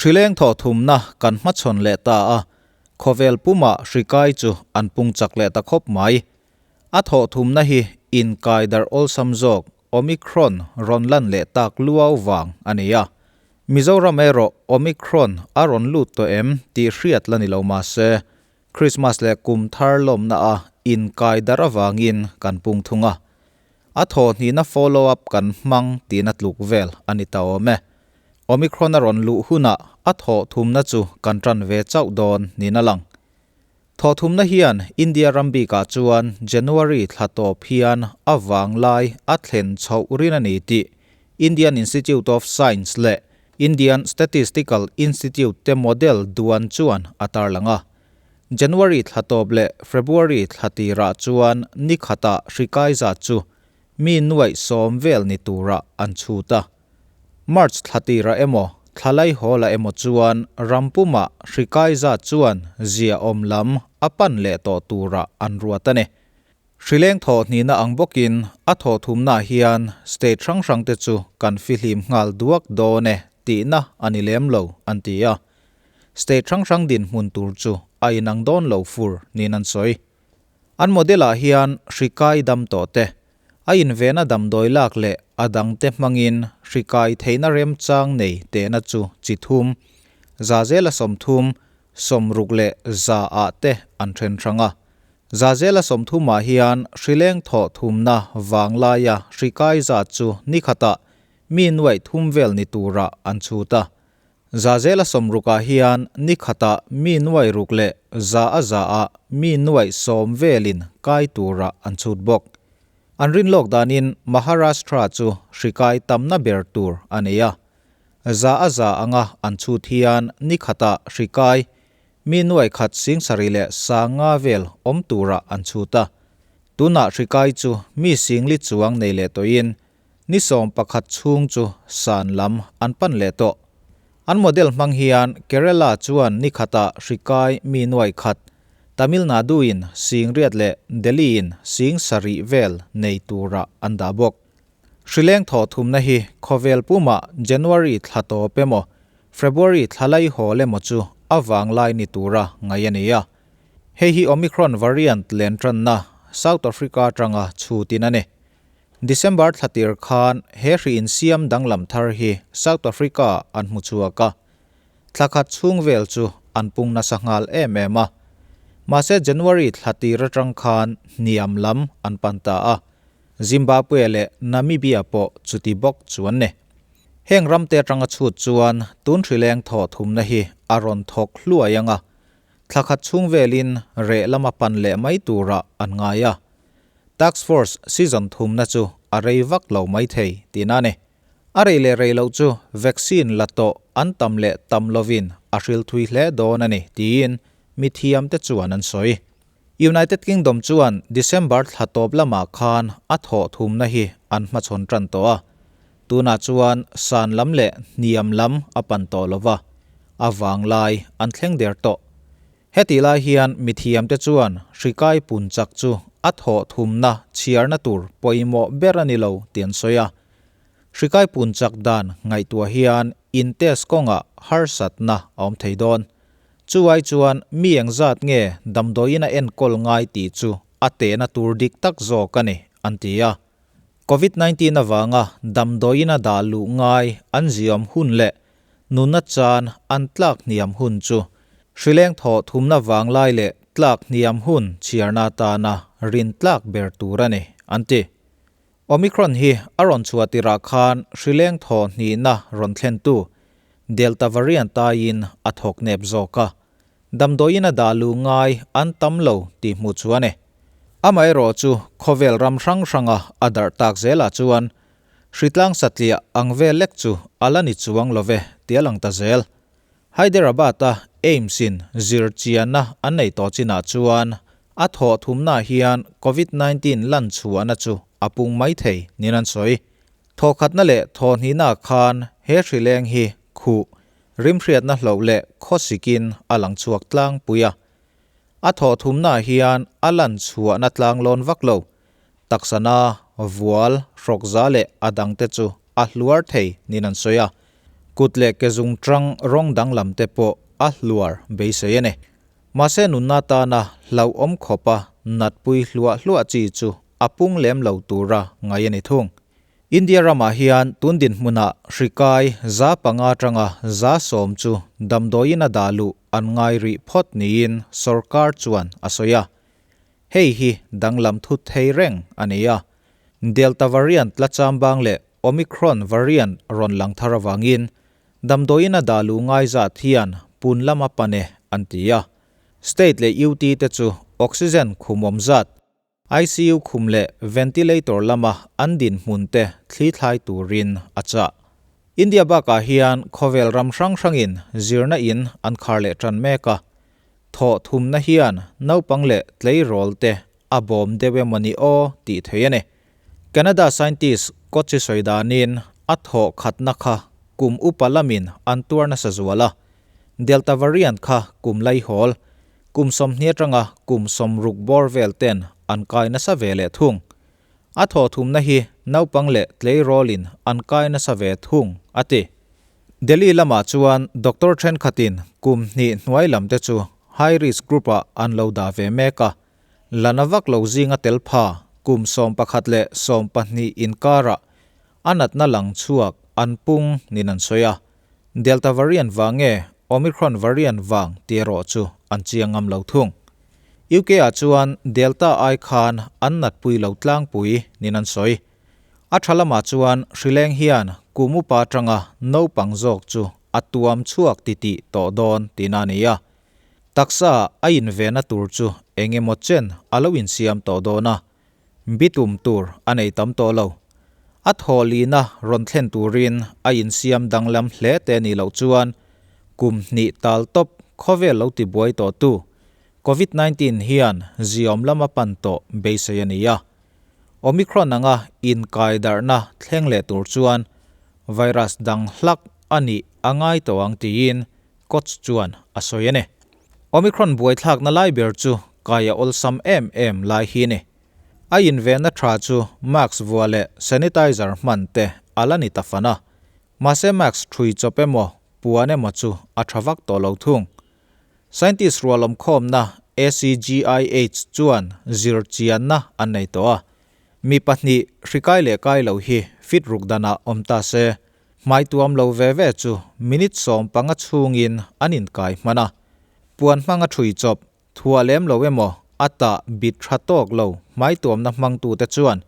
Hrileng thawh thumna kan hmachhawn leh ta a, khawvel pumah hri kai chu an pung chak leh ta khawp mai. A thawh thumna hi inkai darh awlsam zawk Omicron rawn lan leh tak luau vang a ni a. Mizoram erawh Omicron a rawn lut tawh em tih hriat la ni lo mahse, Christmas leh kum thar lawmna a inkai darh avangin kan pung thung a. A thawhhnihna follow up kan hmang tihna tluk vel a ni ta awm e. Omicron a rawn luh hunah a thawhthumna chu kan tan ve chauh dawn niin a lang. Thawhthumna hian India ram bikah chuan January thla tawp hian a vanglai a thlen chhoh rin a ni tih Indian Institute of Science leh Indian Statistical Institute te model duan chuan a tarlang a. January thla tawp leh February thla tirah chuan ni khatah hri kai zat chu mi nuaih sawm vel ni turah an chhut a. March thla tirah emaw thla laihawl ah emaw chuan ram pumah hri kai zat chuan ziaawm lam a pan leh tawh turah an ruat a ni. Hrileng thawh hnihna ang bawkin a thawh thumnaah hian state hrang hrangte chu kan fihlim nghal duak dawn e tihna a ni lem lo an ti a. State hrang hrang dinhmun tur chu a inang dawn lo fur niin an sawi. An model-ah hian hri kai dam tawh te, a invena damdawi lak leh a dangte hmangin hri kai theihna remchang nei tehna chu chi thum, zazela 30, 60 leh 100 ah te an then hrang a. Zazela 30 ah hian hrileng thawh thumna vanglaia hri kai zat chu nikhatah mi nuaih thum vel ni turah an chhut a. Zazela 60 ah hian ni khatah mi nuai ruk leh za a za ah mi nuaih sawm velin kai turah an chhut bawk. An rin lawk danin Maharashtra chu hri kai tamna ber tur a nei a. Za a za anga an chhut hian ni khatah hri kai mi nuai khat 7000 leh 500 vel awm turah an chhut a. Tunah hri kai chu mi 4000 chuang nei leh tawhin Ni 11 chhung chu san lam an pan leh tawh. An model hmang hian Kerala chuan ni khatah hri kai mi nuai khat, Tamil Nadu-in 8000 leh Delhi-in 7000 vel nei turah an dah bawk. Hrileng thawh thumna hi khawvel pumah January thla tawp emaw, February thla laihawl emaw chu a vanglai ni tura ngaih a ni a. Hei hi Omicron variant len tanna South Africa atanga chhutin a ni. December thla tir khan he hri insiam danglam thar hi South Africa an hmu chhuak a, thla khat chhung vel chu an pung nasa nghal em em a. Mahse January thla tir atang khan hniam lam an pan ta a, Zimbabwe leh Namibia pawh chuti bawk chu an ni. Heng ramte atanga chhut chuan tun hrileng thawh thumna hi a rawn thawk hluai ang a, thla khat chhung velin reh lama pan leh mai turah an ngai a. Task Force season thumna chu a rei vak lo mai thei tihna a ni. A rei leh rei loh chu vaccine la tawh an tam leh tam lovin a hril thui hle dawn a ni tiin mithiamte chuan an sawi. United Kingdom chuan December thla tawp lamah khan a thawh thumna hi an hmachhawn tan tawh a, tunah chuan san lam leh hniam lam a pan tawh lova, a vanglai an thleng der tawh. Hetih lai hian mithiamte chuan hri kai pun chak chu a thawh thumna chhiarna tur pawimawh ber a ni lo tih an sawi a. Hri kai pun chak dan ngaihtuah hian in test kawngah harsatna a awm thei dawn. Chu ai chuan mi engzat nge damdawiin a enkawl ngai tih chu a tehna tur dik tak zawk a ni, an ti a. Covid 19 avanga damdawiin a dah luh ngai an ziawm hun leh Nunna chan an tlak hniam hun chu hrileng thawh thumna vanglai leh tlak hniam hun chhiarna atana rin tlak ber tur a ni, an ti. Omicron hi a rawn chhuah tirah khan hrileng thawh hnihna rawn thlentu Delta variant aiin a thawk nep zawk a, damdawiin a dah luh ngai an tam lo tih hmuh chu a ni. Amaherawh chu khawvel ram hrang hranga a darh tak zelah chuan Hritlang satliah ang vel lek chu a la ni chuang lo ve ti a lang ta zel. Hyderabad-a AIIMS-in zir chianna an nei tawh chinah chuan a thawh thumnaah hian Covid 19 lan chhuahna chu a pung mai thei niin an sawi. Thawhkhatna leh thawhhnihnaah khan he hrileng hi khuh, rimhriatna hloh leh khawsikin a lang chhuak tlangpui a. A thawh thumnaah hian a lan chhuahna tlanglawn vak lo. Taksana, vual, hrawkza leh a dangte chu a hluar thei niin an sawi a. Kut leh ke zungṭang rawng danglam te pawh a hluar beisei a ni. Mahse nunna tana hlauhawm khawpa natpui hluah hluah chi chu a pung lem lo tura ngaih a ni thung. India ramah hian tun dinhmunah hri kai 500 atanga 10% chu damdawiin a dah luh an ngai rih phawt niin sorkar chuan a sawi a. Hei hi danglam thut thei reng a ni a. Delta variant la chambang leh Omicron variant rawn lang thar avangin damdawiin a dah luh ngai zat hian pun lama pan e an ti a. State leh UT te chu oxygen khumawm zat, ICU khum leh ventilator lama an dinhmun te thlithlai turin a chah. India bakah hian khawvel ram hrang hrangin zirna in an khar leh tan mek a. Thawh thumna hian naupang leh tleirawl te a bawm deuh emaw ni aw tih theih a ni. Canada scientist Kochi sawi danin a thawh khatna kha kum upa lamin an tuar nasa zual a. Delta variant kha kum laihawl, kum 20 atanga kum 60 bawr vel ten an kai nasa ve leh thung. A thawh thumna hi naupang leh tleirawlin an kai nasa ve thung, a ti. Delhi lamah chuan doctor thenkhatin kum hnih hnuai lam te chu high risk group-ah an lo dah ve mek a. Lana vak lo zinga tel pha kum 11 leh 12 inkarah a natna lang chhuak an pung niin an sawi a. Delta variant vang nge Omicron variant vang tih erawh chu an chiang ngam lo thung. UK-ah chuan Delta ai khan an natpui lo tlangpui niin an sawi. A tha lamah chuan hrileng hian kum upa atanga naupang zawk chu a tuam chhuak titih tawh dawn tihna a ni a. Taksa a invehna tur chu eng emaw chen a lo insiam tawh dawn a, bitum tur a nei tam tawh lo. A thawhlihna rawn thlen turin a insiam danglam hle te nih loh chuan kum hnih tal tawp khawvel lo tibuai tawhtu Covid 19 hian ziawm lama pan tawh beisei a ni a. Omicron anga inkaidarhna thleng leh tur chuan virus dang hlak a nih a ngai tawh ang tiin Koch chuan a sawi a ni. Omicron buaithlakna lai ber chu kai a awlsam em em lai hi a ni. A invenna tha chu mask vuah leh sanitizer hman te a la ni ta fan a. Mahse mask thui chawp emaw puan emaw chu a tha vak tawh lo thung. Scientist rualawmkhawmna ACGIH chuan zir chianna an nei tawh a. Mi pahnih hri kai leh kai lo hi fit ruk danah awm ta se. Hmai tuam lo ve ve chu minute 15 chhungin an inkai hman a. Puan hmanga thui chawp, thuah lem lo emaw a tah bit tha tawk lo hmai tuamna hmangtute chuan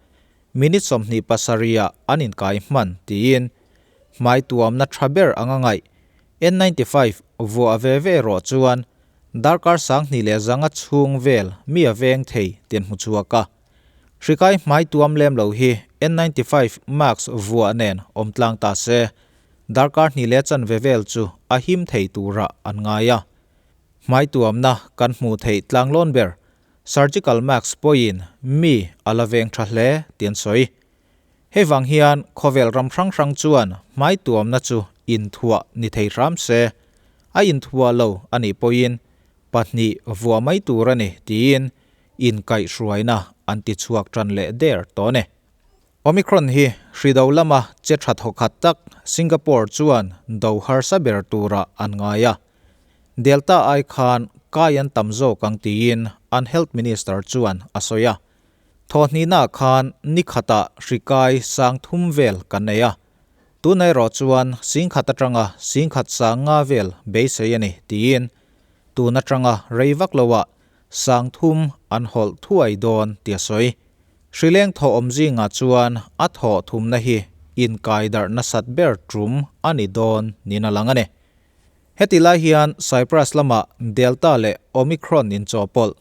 minute 27 ah an inkai hman tiin hmai tuamna tha ber anga ngaih N95 vuah ve ve erawh chuan darkar 2100 chhung vel mi a veng thei tih an hmu chhuak a. Hrikai hmai tuam lem lo hi N95 mask vuah nen awm tlang ta se, darkar hnih leh chanve vel chu a him thei turah an ngai a. Hmai tuamna kan hmuh theih tlanglawn ber surgical mask pawhin mi a la veng tha hle tih an sawi. Hei vang hian khawvel ram hrang hrang chuan hmai tuamna chu inthuah ni thei hram se, a inthuah lo a nih pawhin pahnih vuah mai tur a ni tiin inkaihhruaina an ti chhuak tan leh der tawh a ni. Omicron hi hri do lama che tha thawkhat tak Singapore chuan do harsa ber turah an ngai a. Delta ai khan kai an tam zawk ang tiin an Health Minister chuan a sawi a. Thawhhnihnaah khan ni khatah hri kai 3000 vel kan nei a. Tuna erawh chuan 10,000 atanga 10,500 vel beisei a ni tiin tun atanga rei vak loah 3000 an hawlh thuai dawn tih a sawi. Hrileng thawh awm zingah chuan a thawh thumna hi inkaidarh nasat ber tum a ni dawn niin a lang a ni. Heti lai hian Cyprus lamah Delta leh Omicron inchawhpawlh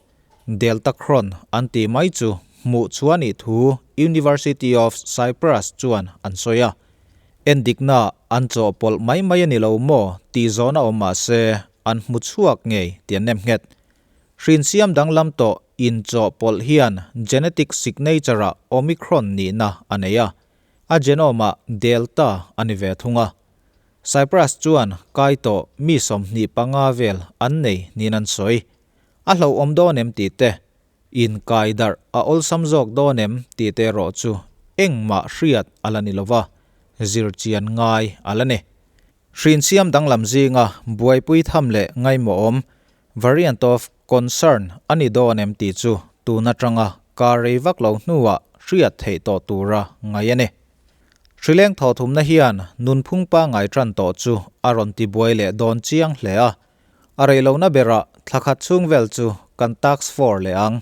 Deltacron an tih mai chu hmuh chhuah nih thu University of Cyprus chuan an sawi a. Endikna an chawhpawlh mai mai a ni lo maw tih zawhna awm mah se an hmu chhuak ngei tih an nem nghet. Hrinsiam danglam tawh inchawhpawlh hian genetic signature-ah Omicron nihna a nei a, a genome-ah Delta a ni ve thung a. Cyprus chuan kai tawh mi 25 vel an nei niin an sawi. A hlauhawm dawn em tih te, inkai darh a awlsam zawk dawn em tih te erawh chu engmah hriat a la ni lova, zir chian ngai a la ni. Hri insiam danglam zinga buaipui tham leh ngaimawhawm, variant of concern, a ni dawn em tih chu tun atanga kar rei vak lo hnuah hriat theih tawh tura ngaih a ni. Hrileng thawhthumna hian nunphung pangngai tan tawh chu a rawn tibuai leh dawn chiang hle a, a reilohna berah thla khat chhung vel chu kan task force leh ang.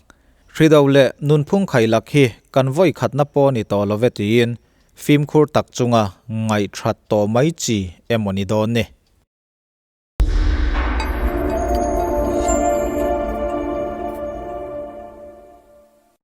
Hrido leh nunphung khailak hi kan vawi khatna pawh ni tawh love tiin fimkhur tak chunga ngaihthat tawh mai chi emaw ni dawn ni.